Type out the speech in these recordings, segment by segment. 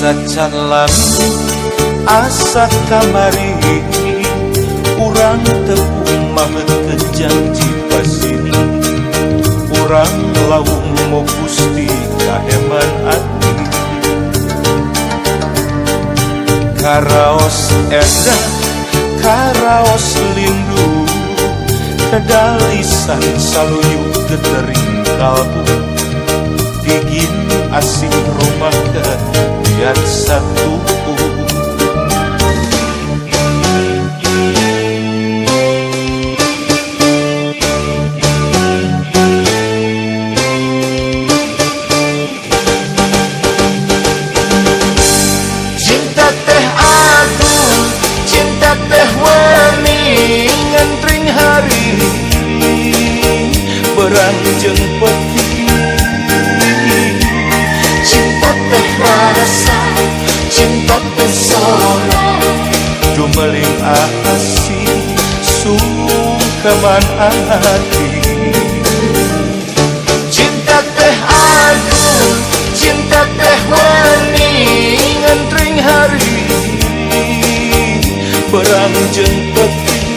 Asa can lami asa kamari urang tepung mameutkeun janji pasini urang lawung mo Gusti kaheman ati karaos endah karaos lindu kedalisan saluyu getering kalbu digin asih rumah biar satu. Cinta teh agung, cinta teh wani ngantring hari berang jeung peti. Cinta teh rasa, cinta teh sora dumeling asih sungkeman hati. Cinta teh agung, cinta teh wani ngantring hari berang jeung peti.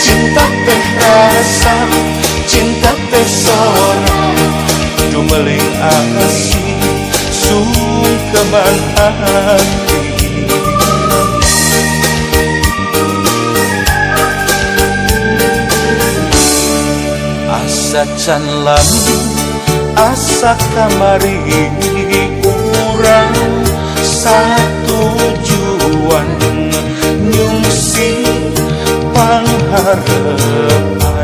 Cinta teh rasa, cinta teh sora dumeling asih sungkeman hati. Asa can lami asa kamari urang satujuan nyungsi pangharepan.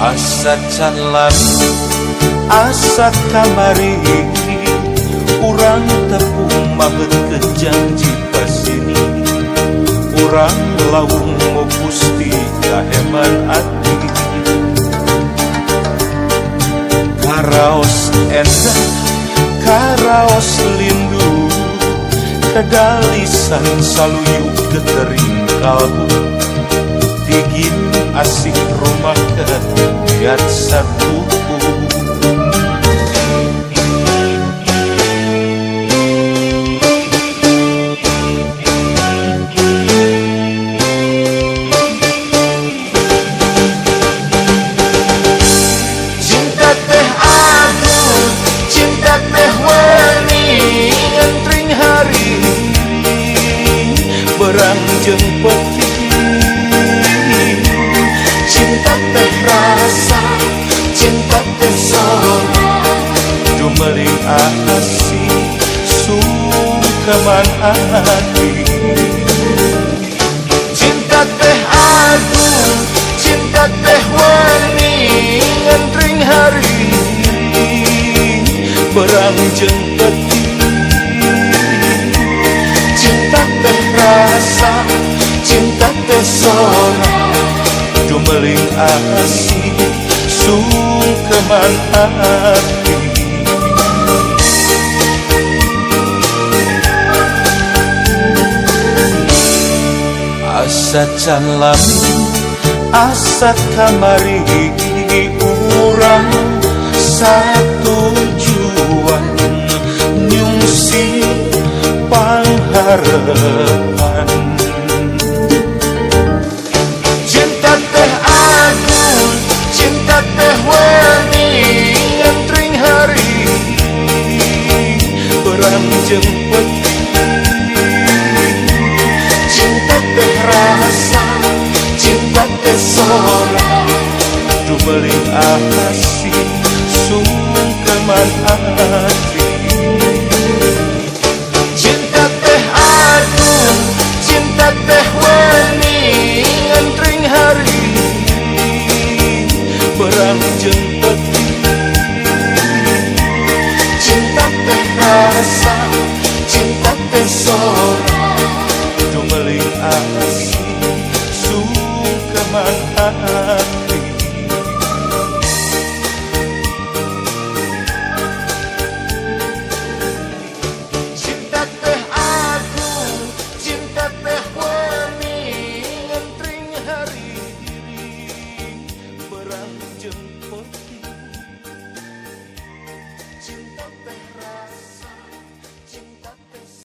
Asa can lami asa kamari urang tepung mameutkeun janji pasini urang lawung mo Gusti kaheman ati karaos endah karaos lindu kedalisan saluyu getering kalbu digin asih rumah biar satu. Cinta teh agung, cinta teh wani ngantring hari berang jeung peti. Cinta teh rasa, cinta teh sora dumeling asih sungkeman hati. Cinta teh agung, cinta teh wani ngantring hari berang jeung peti. Cinta teh rasa, cinta teh sora dumeling asih sungkeman hati. Asa can lami asa kamari urang satujuan nyungsi pangharepan. Cinta teh agung, cinta teh wani ngantring hari berang jeung peti. Cinta teh rasa, cinta teh sora dumeling asih sungkeman hati.